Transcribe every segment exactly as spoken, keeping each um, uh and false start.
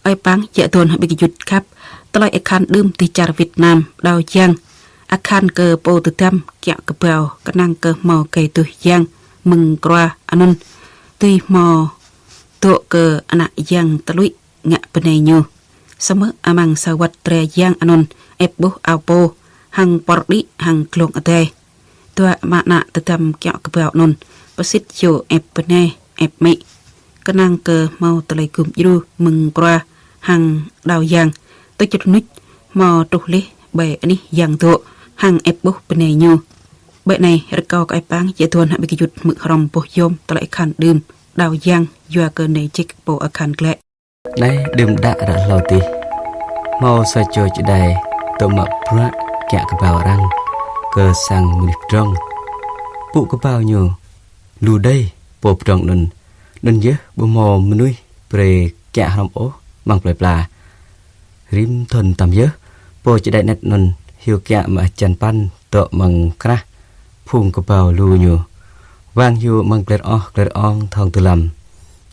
Ơi pang, jă tuan hơbĭ kơ jut khăp, tơlơi akhan đưm dêh čar Việt Nam, Đao Yang, akhan kơ pô tơdăm kiă kơbao, kơnang kơ hmâo gai tuh yang, mơ̆ng krua anŭn, tui hmâo dŏ kơ ană yang tơluĭ ngă bơnai ñu. Samơ̆ amăng sa wăt dra yang anŭn, ĕp ƀuh ao pô, hăng pơr đĭ, hăng glông adai. Dua ama ană tơdăm kiă kơbao anŭn, pơsit yơh ĕp bơnai, ĕp amĭ. Kơnang kơ hmâo tơlơi gum djru mơ̆ng krua hăng Đao Yang, tơčŭt nuč hmâo truh leh ƀơi anih yang dŏ, hăng ĕp ƀuh bơnai ñu. Ƀơi anai, rơkâo kơ ơi pang, jă tuan hơbĭ kơ jut hmư̆ hrŏm boh yom tơlơi akhan đưm Đao Yang, yua kơ nai čik pô akhan glaĭ. Anai đưm đă ră hlâo adih, hmâo sa čô čơđai dŏ mă bruă kiă kơbao arăng kơ sang mơnuih pơdrŏng. Pŭ kơbao ñu lu đơi pô pơdrŏng anŭn, anŭn yơh ƀu hmâo mơnuih brơi kiă hrŏm ôh amăng plơi pla. Rĭm thŭn tam yơh, pô čơđai anet anŭn hyu kiă mă hơjăn păn dŏ amăng krah phung kơbao lu ñu. Wang hyu amăng glai rơoh glai rơong thŏng dơlăm,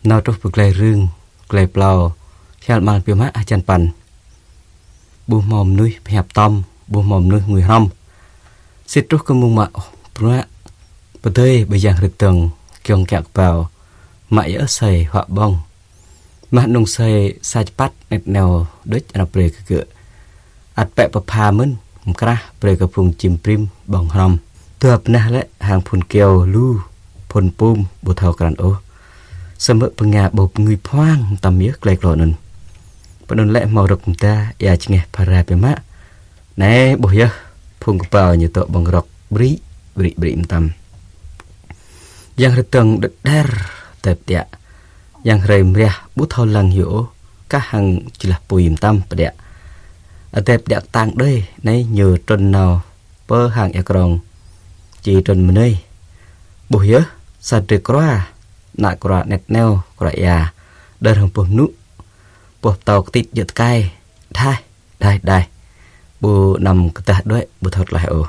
nao truh pơ glai rưng, glai plao, hial mal biă mă hơjăn păn. Ƀu hmâo mơnuih pơhiăp tŏm, ƀu hmâo mơnuih ngui hrŏm. Sĭt truh kơ mông mă bruă, pơdơi ƀơi yang hrơi dơ̆ng, giŏng kiă kơbao, mă yơh asơi huă ƀơ̆ng. Mah anŭng asơi sa čơpăt anet neo đôč anăp brơi kơ gơ̆. Ăt pĕ pơpha mơ̆n, mơkrah brơi kơ phung čim brim ƀơ̆ng hrŏm. Dua bơnah lĕ hăng phŭn kyâo lu, phŭn pum ƀu thâo krăn ôh. Samơ̆ bơnga ƀu pơngui phuang mơtam yơh glai klô anŭn. Pơ anŭn lĕ hmâo rơ̆k mơda ia jơngeh phara biă mă. Anai ƀuh yơh, phung kơbao ñu dŏ ƀơ̆ng rơ̆k ƀrĭ, ƀrĭ, ƀrĭ mơtam. Yang hrơi dơ̆ng đơ̆k đer, adai pơđiă. Yang hrơi mriah ƀu thâo lăng hyu ôh, kah hăng jơlah apui mơtam pơđiă. Adai pơđiă kơtang đơi, anai ñu trŭn nao pơ hang ia krong, či trŭn mơnơi. Ƀuh yơh, sa drơi krua, ană krua anet neo, krua ia, đơr hăng boh mơnŭ, boh pơtâo kơtit djơ̆ tơkai, đaih, đaih, đaih. Ƀu anăm kơdah đuaĭ, ƀu thâo tlaih ôh.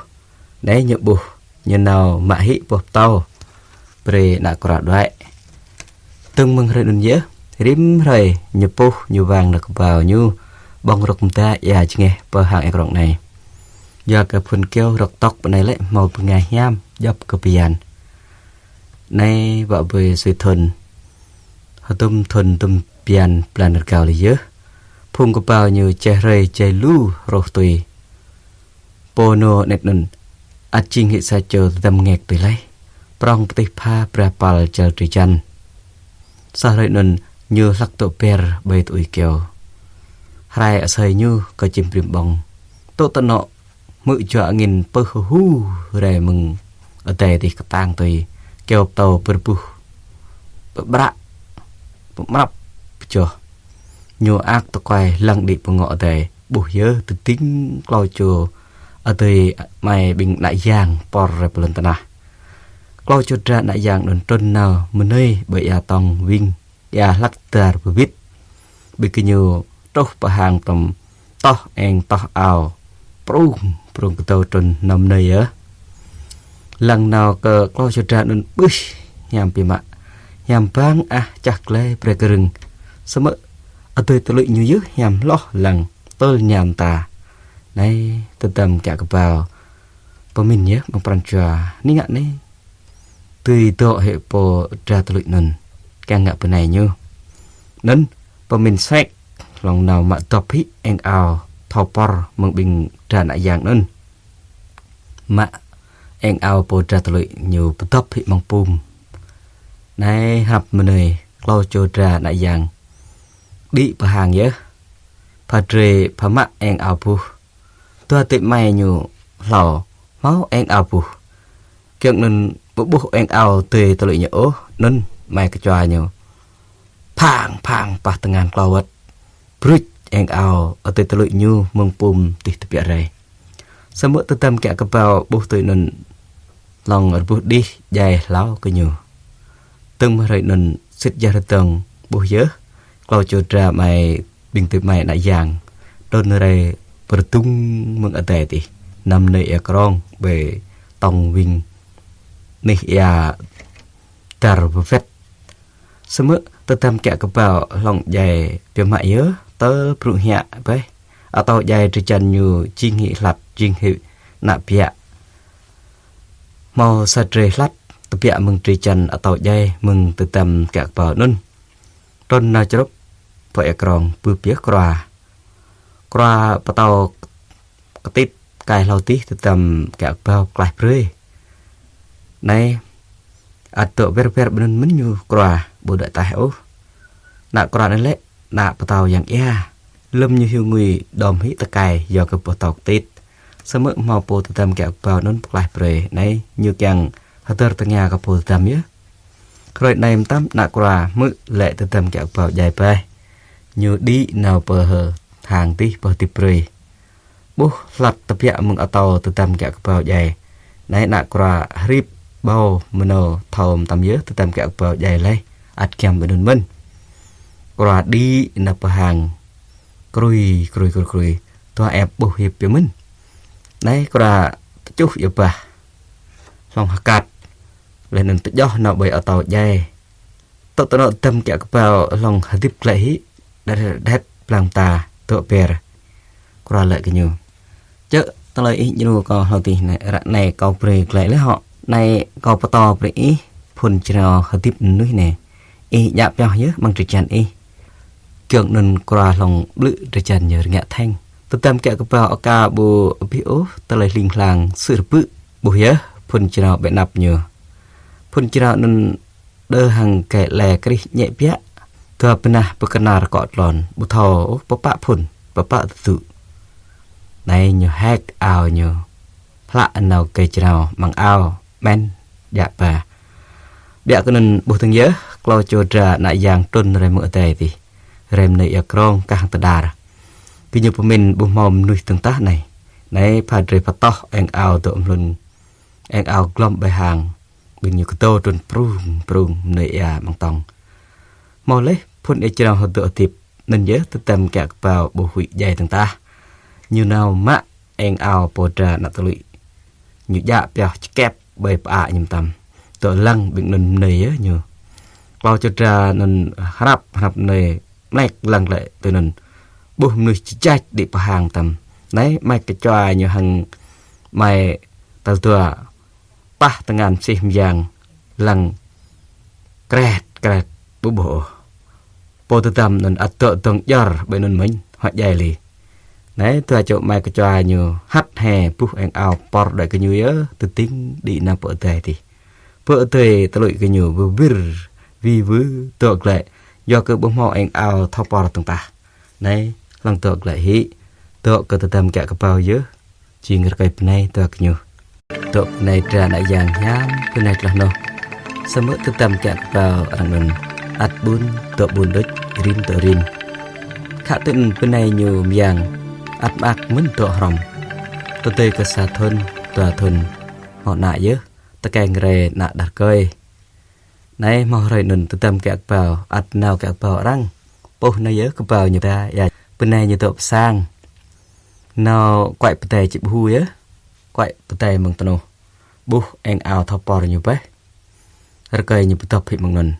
Anai ñu ƀuh, ñu nao mă hĭ boh pơtâo brơi ană krua đuaĭ. Dơ̆ng mơ̆ng hrơi anŭn yơh, rĭm hrơi ñu puh, ñu wang ană kơbao ñu ƀơ̆ng rơ̆k mơda ia jơngeh pơ hang ia krong anai. Yua kơ phŭn kyâo rơ̆k tŏk pơ anai lĕ hmâo bơnga hiam djŏp kơ bơyan. Anai wă ƀơi sui thŭn, hơdôm thŭn hơdôm bơyan blan rơgao lĕ yơh, phung kơbao ñu čeh hrơi čeh lu rôh tui. Pô nô anet anŭn ăt jing hĭ sa čô tơdăm ngek tui laih, prŏng pơtih pha brah păl jal drơi jăn. Sa hrơi anŭn ñu hlăk dŏ ber ƀơi tơui kyâo. Hrai asơi ñu kơ čim brim ƀơ̆ng. Dŏ tơnŏ hmư̆ jua angin pơh hơhu rai mơ̆ng adai adih kơtang tui, kyâo pơtâo pơrbuh, pơƀră, pơmrăp pơjoh. Ñu ak tơkuai lăng đĭ pơ ngŏ adai, ƀuh yơh tơding klâo čô adơi amai ƀing ană yang pơr rai pơ lŏn tơnah. Klâo čô dra ană yang anŭn trŭn nao mơnơi ƀơi ia tŏng wing, ia hlăk dar pơwĭt. Ƀơi kơ ñu truh pơ hang tŏm toh eng toh ao, prung, prung kơdâo trŭn nao mơnơi yơh. Lăng nao kơ klâo čô dra anŭn ƀuh hiam biă mă, hiam bang ah čah glai brơi kơ rưng. Samơ̆ adơi tơluĭ ñu yơh hiam hloh lăng tơl ñam ta. Anai tơdăm kiă kơbao pơmĭn yơh mơ̆ng pran jua, ni ngă anai dưi dŏ hĭ pô dra tơluĭ anŭn kiăng ngă bơnai ñu. Anŭn pơmĭn sek hlŏng nao mă dŏp hĭ eng ao thâo pơr mơ̆ng ƀing dra ană yang anŭn. Mă eng ao pô dra tơluĭ ñu pơdŏp hĭ amăng pum. Anai hrăp mơnơi klâo čô dra ană yang đĭ pơ hang yơh. Pha drơi pha mă eng ao buh. Dua adơi amai ñu hlâo hmâo eng ao buh. Giŏng anŭn ƀu ƀuh eng ao adơi tơluĭ ñu ôh, anŭn amai kơčua ñu phang phang pah tơngan klâo wơ̆t. Bruč eng ao adơi tơluĭ ñu mơ̆ng pum dih tơbiă rai. Samơ̆ tơdăm kiă kơbao ƀuh tui anŭn hlŏng rơbuh đih djai hlâo kơ ñu. Dơ̆ng mơ̆ng hrơi anŭn sĭt jah rơdơ̆ng ƀuh yơh, klâo čô dra amai ƀing adơi amai ană yang trŭn rai pơrơdung mơ̆ng adai adih, nao mơnơi ia krong ƀơi tŏng wing anih ia dar wơwĕt. Samơ̆ tơdăm kiă kơbao hlŏng djai biă mă yơh, Tơl brŭ hiă bĕ, atâo djai drơi jăn ñu jing hĭ hlăt, jing hĭ ană biă. Hmâo sa drơi hlăt, tơbiă mơ̆ng drơi jăn atâo djai mơ̆ng tơdăm kiă kơbao anŭn. Trŭn nao črŭp, pơ ia krong, bưp biă Kruă. Kruă pơtâo kơtit kai hlâo dih tơdăm kiă kơbao pơklaih brơi. Anai, ăt dŏ ber ber ƀơi anŭn mơ̆n ñu Kruă, ƀu dŏ taih ôh. Ană Kruă anai lĕ, ană pơtâo yang ia. Lơ̆m ñu hyu ngui đom hĭ tơkai yua kơ pơtâo kơtit. Samơ̆ hmâo pô tơdăm kiă kơbao anŭn pơklaih brơi. Anai, ñu kiăng hơdơr tơngia kơ pô tơdăm yơh. Hrơi anai mơtam ană Kruă hmư̆ lĕ tơdăm kiă kơbao djai bĕ. Ñu đĭ nao pơ hang dih pơhơdip brơi. Ƀuh hlăt tơbiă mơ̆ng atâo tơdăm kiă kơbao djai. Anai ană Kruă hrip ƀâo mơnâo thâo mơtam yơh tơdăm kiă kơbao djai laih. Ăt giăm ƀơi anŭn mơ̆n. Kruă đĭ nao pơ hang. Krui, krui, krui, krui. Dua ĕp ƀuh hip biă mơ̆n. Anai Kruă tơčuh ia bah. Hlŏng hơkăt. Laih anŭn tơjoh nao ƀơi atâo djai. Tŏ tơnŏ tơdăm kiă kơbao hlŏng hơdip glaĭ hĭ, đet đet blang mơta, dŏ ber. Kruă laĭ kơ ñu: Čơ̆, tơlơi ih djru kâo hlâo dih anai, ră anai kâo brơi glaĭ laih hŏ. Anai kâo pơtô brơi ih, phŭn jrao hơdip mơnuih anai. Ih djă pioh yơh amăng drơi jăn ih. Giŏng anŭn Kruă hlŏng ƀlư̆ drơi jăn ñu rơngiă thĕng. Tơdăm kiă kơbao aka ƀu abih ôh, tơlơi hling hlang sư̆ rơbư̆. Ƀuh yơh, phŭn jrao ƀĕ anăp ñu. Phŭn jrao anŭn đơ hăng gai le krih ñĕ biă. Dua bơnah pơkơnar kŏ tlon, ƀu thâo ôh pơpă phŭn, pơpă tơdŭ. Anai ñu hek ao ñu, hlăk nao gai jrao amăng ao, men, djă ba. Biă kơ anŭn ƀuh dơ̆ng yơh, klâo čô dra ană yang trŭn rai mơ̆ng adai dih. Rai mơnơi ia krong kah hăng tơdar. Gơñu pơmĭn ƀu hmâo mơnuih dơ̆ng tah anai. Anai pha drơi pơtŏh eng ao dŏ mlŭn. Eng ao glŏm ƀơi hang. Ƀing ñu kơdâo trŭn prung, prung, mơnơi ia amăng tŏng. Hmâo laih, phŭn ia jrao hơdŏ hơdip, anŭn yơh tơdăm kiă kơbao ƀu huĭ djai dơ̆ng tah. Ñu nao mă eng ao pô dra ană tơlŭi. Ñu djă pioh čơkĕp ƀơi pơa ñu mơtam. Dŏ lăng ƀing anŭn mơnơi yơh ñu. Klâo čô dra anŭn hrăp, hrăp mơnơi mlek lăng glaĭ tui anŭn. Ƀuh mơnuih čơčač đĭ pơ hang mơtam. Anai amai kơčua ñu hăng amai tal dua pah tơngan mơsih mơyang lăng kret kret ƀu ƀuh ôh. Pô tơdăm anŭn ăt dŏ dŏng djơr ƀơi anŭn mơ̆n, huă djai lĕ. Anai dua čô amai kơčua ñu hăt he ƀuh eng ao pơr đuaĭ kơ ñu yơh, tơding đĭ nao pơ adai dih. Pơ adai tơlŭi kơ ñu wơwir, wĭ wư, dŏ glaĭ, yua kơ ƀu hmâo eng ao thâo pơr dơ̆ng tah. Anai, hlŏng dŏ glaĭ hĭ, dŏ kơ tơdăm kiă kơbao yơh. Jing rơkơi bơnai dua gơñu. Dŏ bơnai dra ană yang hiam bơnai tloh noh. Samơ̆ tơdăm kiă kơbao arăng anŭn. Ăt ƀun dŏ ƀun đôč, rin dŏ rin. Khă tui anŭn bơnai ñu mơyang. Ăt mơak mơ̆n dŏ hrŏm. Tơdơi kơ sa thŭn, dua thŭn. Hmâo ană yơh, tơkeng rai ană đah rơkơi. Anai hmâo hrơi anŭn tơdăm kiă kơbao, ăt nao kiă kơbao arăng. Pôh anai yơh kơbao ñu ta, ia, bơnai ñu dŏ pơ sang. Nao kuai pơdai či ƀu yơh. Kuai pơdai mơ̆ng tơnuh. Ƀuh eng ao thâo pơr ñu bĕ. Rơkơi ñu pơdŏp hĭ mơ̆ng anŭn.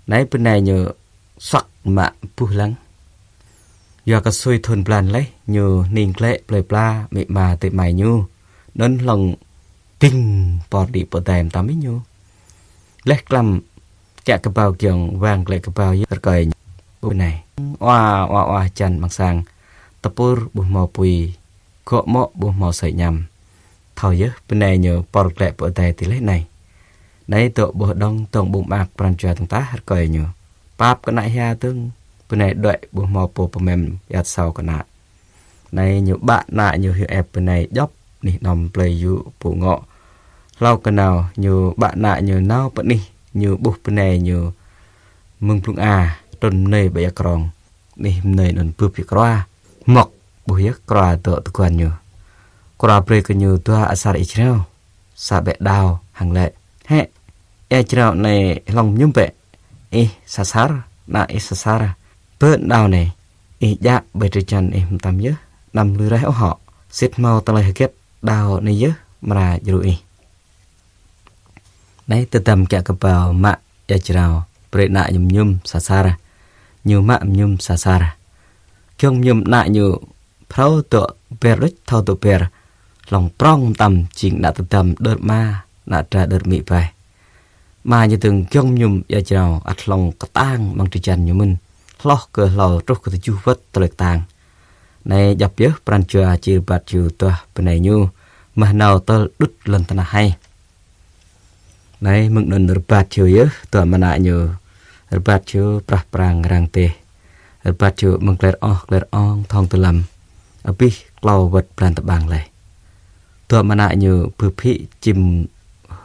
Anai bơnai ñu suăk mă buh lăng. Yua kơ sui thŭn blan laih, ñu hning glaĭ plơi pla, amĭ ama adơi amai ñu. Anŭn hlŏng ding pơr đĭ pơ adai mơtam hĭ ñu. Laih klăm kiă kơbao giŏng wang glaĭ kơbao yơh rơkơi ñu. Ƀu anai. Oa, oa, oa, hơjăn amăng sang. Tơpur ƀu hmâo apui. Gŏ mŏ ƀu hmâo asơi añăm. Thâo yơh, bơnai ñu pơr glaĭ pơ adai dih laih anai. Anai dŏ ƀuh đŏng, dŏng ƀu mơak pran jua dơ̆ng tah rơkơi ñu. Pap kơ ană hia dơ̆ng, bơnai đuaĭ ƀu hmâo pô pơmem ia tơsâo kơ ană. Anai ñu ƀă ană ñu hyu ĕp bơnai djŏp anih anom plơi yŭ pŭ ngŏ. Hlâo kơ nao ñu ƀă ană ñu nao pơ anih ñu ƀuh bơnai ñu mơ̆ng blung a trŭn mơnơi ƀơi ia krong. Anih mơnơi anŭn bưp hĭ Kruă. Hmŏk ƀuh yơh Kruă dŏ tơguan ñu. Kruă brơi kơ ñu dua asar ia jrao. Sa ƀĕ đao hăng laĭ: Hĕ, ia jrao anai hlŏng mơñum bĕ. Ih sa asar, ană ih sa asar. Bơ đao anai, ih djă ƀơi drơi jăn ih mơtam yơh, anăm lui raih ôh hŏ. Sĭt hmâo tơlơi hơget đao anai yơh amra djru ih. Anai tơdăm kiă kơbao mă ia jrao, brơi ană ñu mơñum sa asar. Ñu mă mơñum sa asar. Giŏng mơñum ană ñu phrâo dŏ ber đôč thâo dŏ ber. Hlŏng prŏng mơtam jing ană tơdăm đơr ama, ană dra đơr amĭ ƀai. Ama ñu dơ̆ng giŏng mơñum ia jrao ăt hlŏng kơtang amăng drơi jan ñu mơ̆n. Hloh kơ hlâo truh kơ tơjuh wơ̆t tơlơi kơtang. Anai djŏp yơh pran jua či rơbat jua duah bơnai ñu, mah nao tơl đŭt lŏn tơnah hai. Anai mơ̆ng anŭn rơbat jua yơh, dua mơnă ñu rơbat jua prah prang răng teh. Rơbat jua mơ̆ng klĕr oh, klĕr ong, thŏng tơlăm. Abih klâo wơ̆t blan tơƀang laih. Dua mơnă ñu bơphĭ čim,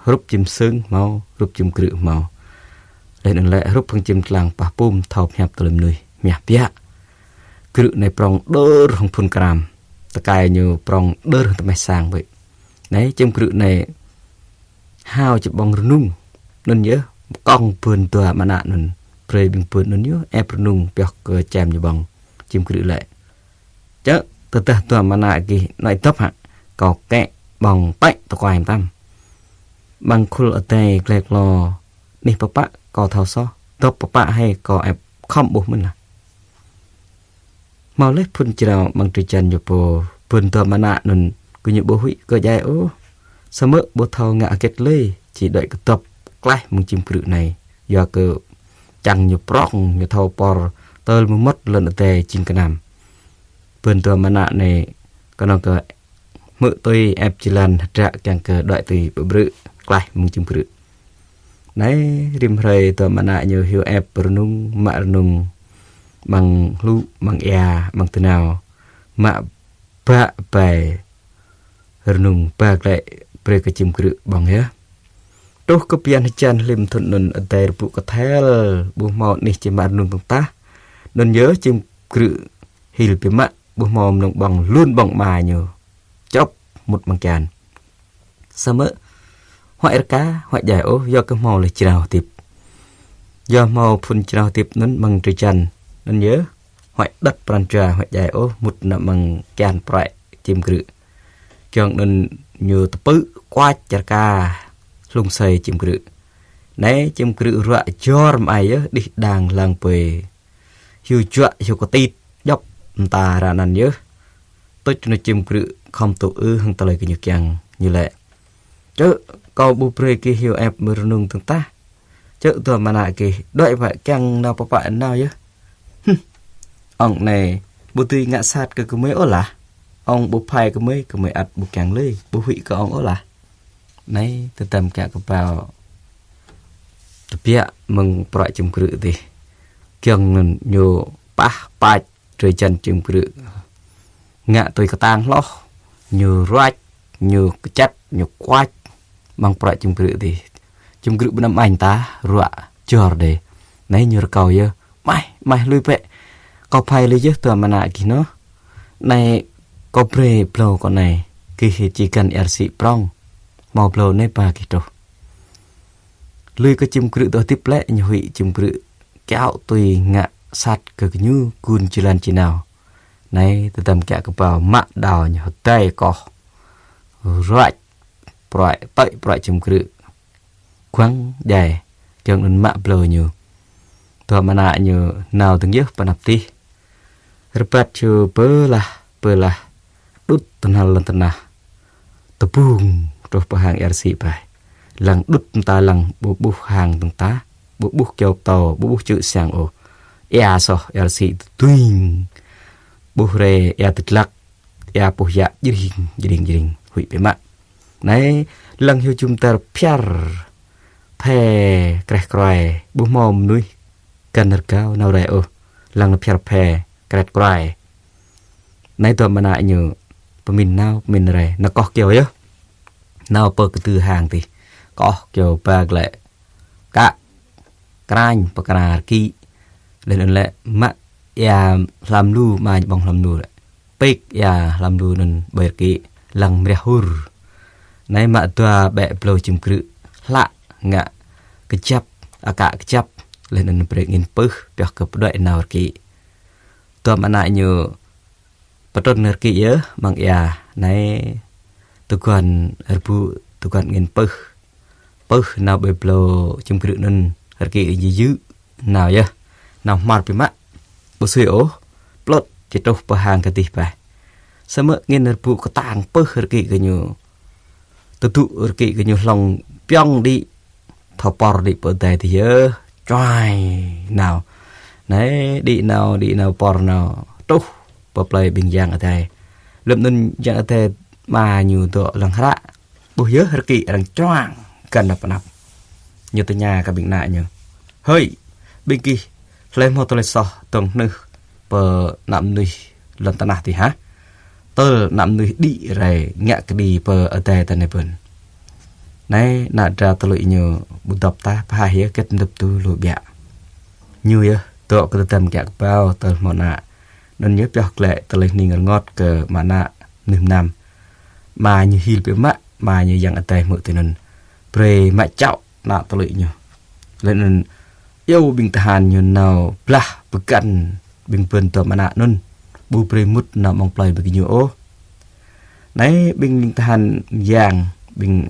hrup čim sưng hmâo, hrup čim krư̆ hmâo. Laih anŭn lĕ hrup hăng čim tlang pah pum thâo pơhiăp tơlơi mơnuih, mơhiăp biă. Krư̆ anai prŏng đơr hăng phŭn kram. Tơkai ñu prŏng đơr hăng tơmeh sang ƀơi. Anai čim krư̆ anai hao či ƀơ̆ng rơnŭng. Anŭn yơh, kŏng bưn dua mơnă anŭn. Brơi ƀing bưn anŭn yơh, ĕp rơnŭng pioh kơ čem ñu ƀơ̆ng čim krư̆ lĕ. Čơ̆, tơdah dua mơnă gih nai dŏp hă, kâo kĕ ƀơ̆ng pĕ tơkuai mơtam. Amăng khul adai glai klo, anih pơpă kâo thâo soh, dŏp pơpă hai kâo ĕp khŏm ƀuh mơ̆n lah. Hmâo laih phŭn jrao amăng drơi jan ñu pô, bưn dua mơnă anŭn gơñu ƀu huĭ kơ djai ôh. Samơ̆ ƀu thâo ngă hơget lơi, či đuaĭ kơdŏp klaih mơ̆ng čim krư̆ anai. Yua kơ čang ñu prŏng, ñu thâo pơr tơl mơmŏt lŏn adai jing kơnam. Bưn dua mơnă anai kơnơ̆ng kơ hmư̆ tui ĕp jơlan hơdră kiăng kơ đuaĭ tui ƀơƀrư̆ klaih mơ̆ng čim krư̆. Anai rĭm hrơi dua mơnă ñu hyu ĕp rơnŭng, mă rơnŭng amăng hlŭ, amăng ia, amăng tơnao. Mă bă bai rơnŭng ba glaĭ brơi kơ čim krư̆ ƀơ̆ng yơh. Truh kơ bơyan hơjan hlĭm thŭn anŭn adai rơbŭ kơthel, ƀu hmâo anih či mă rơnŭng dơ̆ng tah. Anŭn yơh čim krư̆ hil biă mă, ƀu hmâo mơnơ̆ng ƀơ̆ng, lun ƀơ̆ng ama ñu črŏp mŭt amăng kian. Samơ̆ huăi rơka, huăi djai ôh, yua kơ hmâo laih jrao hơdip. Yua hmâo phŭn jrao hơdip anŭn amăng drơi jan, anŭn yơh, huăi đăt pran jua, huăi djai ôh, mŭt nao amăng kian prăi čim krư̆. Giŏng anŭn ñu tơpư̆ kuač rơka hlung asơi čim krư̆. Anai čim krư̆ ruă jor mơai yơh, đih đang lăng pơi. Hyu juă, hyu kơtit, djŏp mơta ră anăn yơh. Tuč anŭn čim krư̆ khŏm tŭ ư hăng tơlơi gơñu kiăng, ñu laĭ: Čơ̆, kâo ƀu brơi gih hyu ĕp mă rơnŭng dơ̆ng tah. Čơ̆ dua mơnă gih, đuaĭ wă kiăng nao pơpă nao yơh. Hưm. Ŏng anai ƀu dưi ngă sat kơ gơmơi ôh lah. Ŏng ƀu phai gơmơi, gơmơi ăt ƀu kiăng lơi, ƀu huĭ kơ ŏng ôh lah. Anai tơdăm kiă kơƀao tơbiă mơ̆ng prăi čim krư̆ adih. Giŏng anŭn ñu pah pač drơi jan čim krư̆ ngă tui kơtang hloh, ñu ruač, ñu kơčăt, ñu kuač amăng prăi čim krư̆ adih. Čim krư̆ ƀu năm añ tah, ruă jor đơi. Anai ñu rơkâo yơh: Mai, mai lui bĕ. Kâo phai lui yơh dua mơnă gih noh. Anai kâo brơi blâo kâo anai, gih či găn ia rơsĭ prŏng. Hmâo blâo anai ba gih truh. Lui kơ čim krư̆ dŏ hơdip lĕ, ñu huĭ čim krư̆ kiaŏ tui ngă sat kơ gơñu gun jơlan či nao. Anai tơdăm kiă kơƀao mă đao ñu hơdai koh. Ruač prăi, tơi prăi čim krư̆. Guăng djai, giŏng anŭn mă blâo ñu. Dua mơnă ñu nao dơ̆ng yơh pơ anăp adih. Rơbat jua pơlah, pơlah. Đŭt tơhnal lŏn tơnah. Tơbŭng truh pơ hang ia rơsĭ ƀai. Lăng đŭt mơta lăng ƀu ƀuh hang dơ̆ng tah. Ƀu ƀuh kyâo pơtâo, ƀu ƀuh čư̆ siăng ôh. Ia soh ia rơsĭ tơduing. Ƀuh rai ia tơdlăk. Ia puh yă jring, jring, jring. Huĭ biă mă. Anai lăng hyu jum dar phiar. Phe kreh kruai. Ƀu hmâo mơnuih găn rơgao nao rai ôh. Lăng phiar phe kreh kruai. Anai dua mơnă ñu pơmĭn nao, pơmĭn rai. Nao koh kyâo yơh. Nao pơ kơdư hang adih. Koh kyâo ba glaĭ. Kă krañ pơkra rơkĭ. Laih anŭn lĕ mă ia hlam lu, ama ñu ƀơ̆ng hlam lu lĕ. Pik ia hlam lu anŭn ƀơi rơkĭ lăng mriah hur. Anai mă dua ƀĕ blâo čim krư̆ hlă ngă kơjăp, akă kơjăp. Laih anŭn brơi angĭn pưh pioh kơ pơđuaĭ nao rơkĭ. Dua mơnă ñu pơtrŭn rơkĭ yơh amăng ia. Anai tơguan rơbŭ, tơguan angĭn pưh. Pưh nao ƀơi blâo čim krư̆ anŭn, rơkĭ yơyư̆ nao yơh. Nao hmar biă mă. Ƀu sui ôh. Plŭt či truh pơ hang kơdih bah. Samơ̆ angĭn rơbŭ kơtang pơh rơkĭ gơñu. Tơdŭ rơkĭ gơñu hlŏng piŏng đĭ. Thâo pơr đĭ pơ adai tih yơh. Čuai nao. Anai, đĭ nao, đĭ nao, pơr nao. Truh pơ plơi ƀing yang adai. Lơ̆m anŭn yang adai ama ñu dŏ lăng hră. Ƀuh yơh rơkĭ arăng čuang găn anăp anăp. Ñu tơña kơ ƀing ană ñu: Hơi, ƀing gih, hlơi hmâo tơlơi soh dŏng hnưh pơ ană mơnuih lŏn tơnah tih hă? Tơl ană mơnuih đĭ rai ngă kơđi pơ adai ta anai bơ̆n. Anai, ană dra tơlŭč ñu ƀu dŏp tah, pơhaih yơh, kĕt mơdŏp tŭ lu ƀiă. Ñu yơh dŏ kơ tơdăm kiă kơƀao tơl hmâo ană. Anŭn yơh pioh glaĭ tơlơi hning rơngot kơ mă ană mơnuih mơnam. Ama ñu hil biă mă, ama ñu yang adai hmư̆ tui anŭn. Brơi mă čŏ ană tơlŭč ñu. Laih anŭn iâu ƀing tơhan ñu nao blah pơgăn ƀing bơ̆n dua mă ană anŭn. Ƀu brơi mŭt nao amăng plơi ƀing gơñu ôh. Anai ƀing tơhan yang, ƀing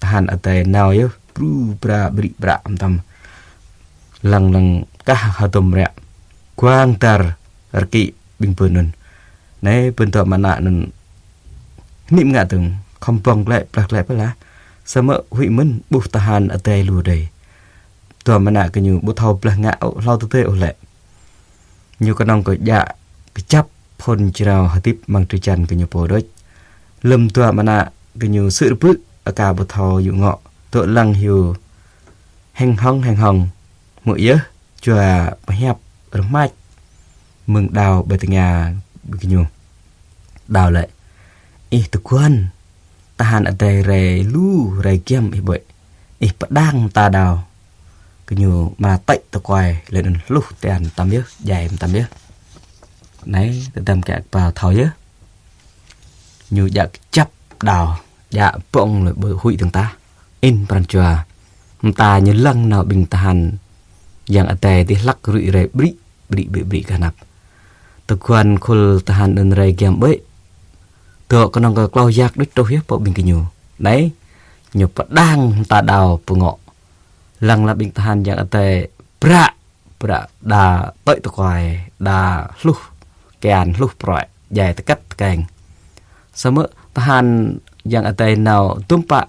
tơhan adai nao yơh, bru bra ƀrĭ ƀră mơtam. Lăng lăng kah hơdôm rĕ. Kuang dar rơkĭ ƀing bơ̆n anŭn. Anai bơ̆n dua mă ană anŭn hnim ngă dơ̆ng, khŏm ƀơ̆ng glaĭ, blah glaĭ pơlah. Samơ̆ huĭ mơ̆n ƀuh tơhan adai lu đơi. Dua mă ană gơñu ƀu thâo blah ngă ôh, hlâo tơdơi ôh lĕ. Ñu kơnơ̆ng kơ djă kơjăp phŭn jrao hơdip amăng drơi jan gơñu pô đôč. Lơ̆m dua mă ană gơñu sư̆ rơbư̆ aka ƀu thâo yŭ ngŏ, dŏ lăng hyu heng hŏng heng hŏng. Hmư̆ yơh jua pơhiăp rơmač mơ̆ng đao ƀơi tơngia gơñu. Đao laĭ: Ih tơguan, tơhan adai rai lu rai giăm ih ƀơi. Ih pơđang mơta đao. Gơñu mă tơčă tơkuai, laih anŭn hluh tian mơtam yơh, djai mơtam yơh. Anai, tơdăm kiă kơƀao thâo yơh. Ñu djă kơjăp đao, djă ƀơ̆ng lĕ ƀu huĭ dơ̆ng tah. In pran jua. Mơta ñu lăng nao ƀing tơhan yang adai tih hlăk rui rai ƀrĭ, ƀrĭ ƀrĭ ƀrĭ kơ anăp. Tơguan khul tơhan anŭn rai giăm ƀơi. Dŏ kơnơ̆ng kơ klâo yak đôč truh yơh pơ ƀing gơñu. Anai, ñu pơđang mơta đao pơ ngŏ. Lăng lăng ƀing tơhan yang adai bră, bră đa tơčă tơkuai, đa hluh kian, hluh prăi, djai tơkĕt tơkeng. Samơ̆ tơhan yang adai nao dŭm pă,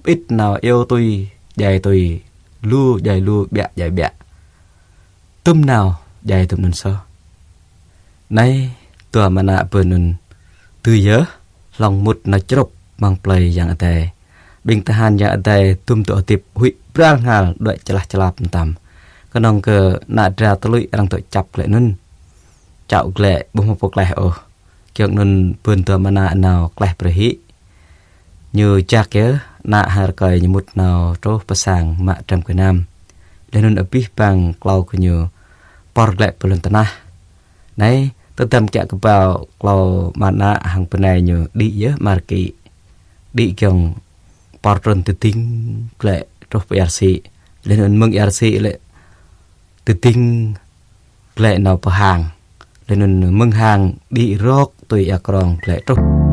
ƀĭt nao iâu tui, djai tui, lu djai lu, ƀiă djai ƀiă. Dŭm nao, djai dŭm anŭn soh. Anai, dua mă ană bơ̆n anŭn dưi yơh, hlŏng mŭt nao črŭp amăng plơi yang adai. Ƀing tơhan yang adai dŭm dŏ hơdip huĭ bral hal đuaĭ čơlah čơlap mơtam. Kơnơ̆ng kơ ană dra tơlŭč arăng dŏ čăp glaĭ anŭn. Čŏ glaĭ ƀu hmâo pô klaih ôh. Giŏng anŭn bơ̆n dua mă ană nao klaih brơi hĭ. Ñu jak yơh, ană hăng rơkơi ñu mŭt nao truh pơ sang mă dram gơnam. Laih anŭn abih bang klâo gơñu pơr glaĭ pơ lŏn tơnah. Anai, tơdăm kiă kơƀao klâo mă ană hăng bơnai ñu đĭ yơh mă rơkĭ. Đĭ giŏng pơr trŭn tơding glaĭ truh pơ ia rơsĭ. Laih anŭn mơ̆ng ia rơsĭ lĕ tơding glaĭ nao pơ hang. Laih anŭn mơ̆ng hang đĭ rŏk tui ia krong glaĭ truh.